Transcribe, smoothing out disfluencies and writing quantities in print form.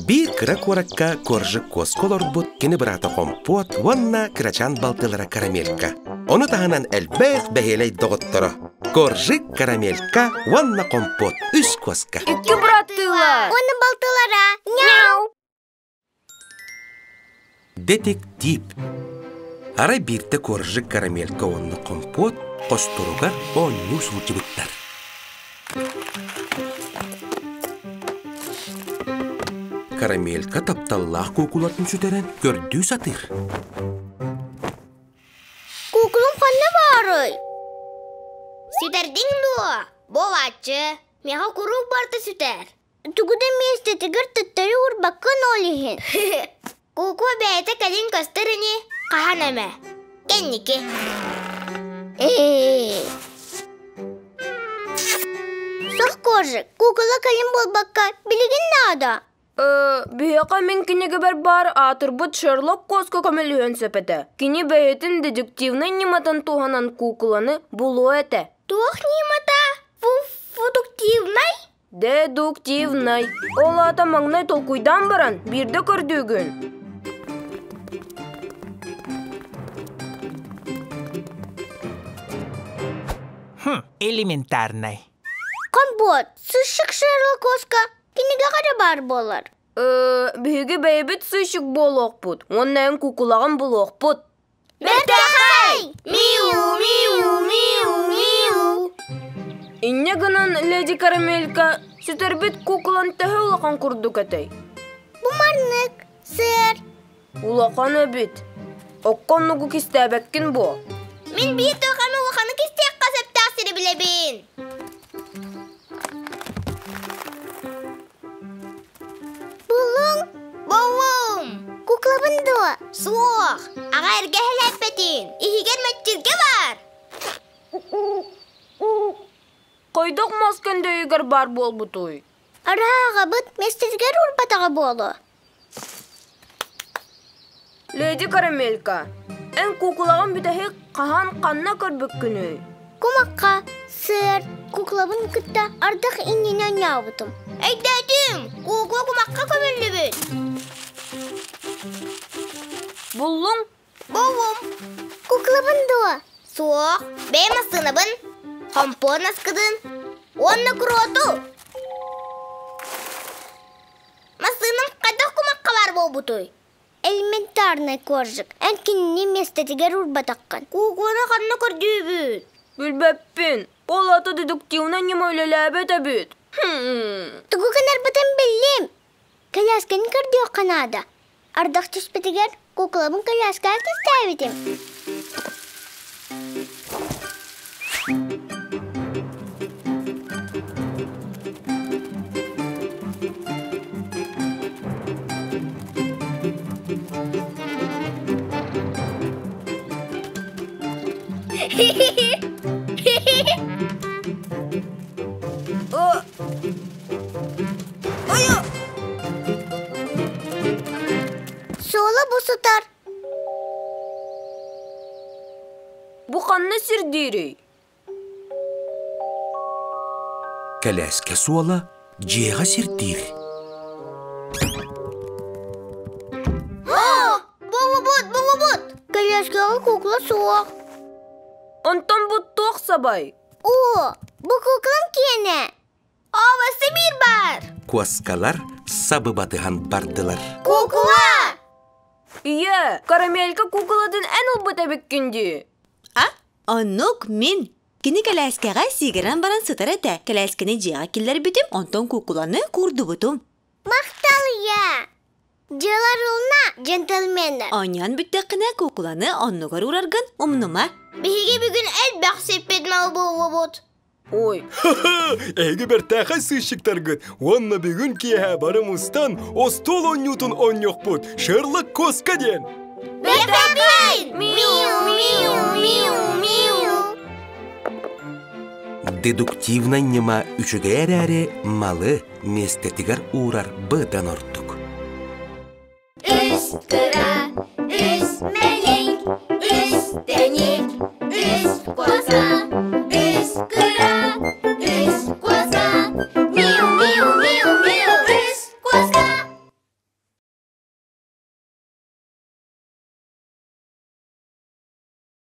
Биир кыра куоракка Коржик куоска олорбут кини быраата Хомпуот уонна кырачаан балтылара Карамелька. Ону таһынан элбэх бэһиэлэй доҕотторо Коржик, Карамелька уонна Хомпуот үс куоска. Икки бырааттыылар. Уонна балтылара. Няу! Детектив. Арай биирдэ Коржик, Карамелька уонна Хомпуот хосторугар оонньуу сылдьыбыттар. Карамелька тапталлаах куукулатын сүтэрэн көрдүү сатыыр. Куукулум ханна баарый? Сүтэрдиҥ дуо? Буолааччы, миэхэ куруук барыта сүтэр. Тугу да миэстэтигэр төттөрү уурбаккын ол иһин. Куукула бэйэтэ кэлин көстөр ини, хаһан эмэ. Кэнники. Суох коржик, куукула кэлин буолбакка, билигин наада. Биһиэхэ мин кинигэбэр баар аатырбыт Шерлок Коско көмөлөһүөн сөп этэ. Кини бэйэтин детективнай ньыматын туһанан куукуланы булуо этэ. Туох ньымата? Фудуктивнай? Дедуктивнай. Ол аата маҥнай толкуйдаан баран, биирдэ көрдүүгүн. Хм, элементарнай. Компот, сыщик Шерлок кинигэҕэ эрэ баар буолар. Биһиги бэйэбит сыщик буолуохпут уонна эн кукулаҕын булуохпут. Бэртээхэй! Миу, миу, миу, миу. Инньэ гынан, леди Карамелька, сүтэрбит куукулан төһө улахан курдук этэй? Бу маннык, сэр. Улахан эбит. Окко оннугу кистээбэккин буо. Мин биир туоханы улаханы кистиэххэ сөптөөх сири билэбин. Буллуҥ? Буллум! Куклабын дуо? Суох! Аҕа эргэ эһэлээппэтин! Иһигэр мэччиргэ баар! Хайдах мас көндөйүгэр баар буолбутуй? Арааҕабыт миэстэтигэр уурбатаҕа буолуо. Леди Карамелька, эн куукулаҕын бүтэһик хаһан ханна көрбүккүнүй? Кумахха, сыар, куклабын кытта ардах иннинэ оонньообутум. Өйдөөтүм! Куукула кумахха көмүллүбүт. Буллуҥ? Буллум. Куклабын дуо? Суох, бэйэм массыынабын, хомпуон аскытын уонна куроту. Массыынам хайдах кумахха баар буолбутуй? Элементарный коржик. Эн кинини миэстэтигэр уурбатаххын. Куукуна ханна көрдүүбүт? Билбэппин. Ол ата детективнай ньыма үлэлээбэт эбит. Тугу гынарбытын биллим. Колясканы көрдүөххэ наада. Ардах түспүтүгэр куклабын коляскаҕа кистээбитим. Суола бу сытар. Бу ханна сирдиирий? Кэлээскэ суола дьиэҕэ сирдиир. Булубут, булубут! Кэлээскэҕэ кукла суох. Онтон бу туох сабай? О, бу куклам киэнэ. Оо, биир баар! Куоскалар сабы батыһан бардылар. Кукла! Ийэ, карамелька куколатын эн ылбыт эбиккин дии. А? Оннук мин. Кини кэлээскэҕэ сиигирэн баран сытар этэ. Кэлээскэни дьиэҕэ киллэрбитим, онтон куукуланы куурдубутум. Махтал, ийэ! Дьыаларылна, джентльменнэр. Оонньоон бүттэххинэ куукуланы оннугар уураргын умнума. Биһиги бүгүн элбэх сиппит мал буоллубут. Ой. Эһиги бэртээхэй сыщиктаргыт уонна бүгүн киэһэ бары мустан остуол оонньуутун оонньуохпут Шерлок Коска диэн. Бэртээхэй! Миу, миу, миу, миу. Дедуктивнай ньыма үчүгэй эрээри малы миэстэтигэр уурар быдан ордук. Үс кыра.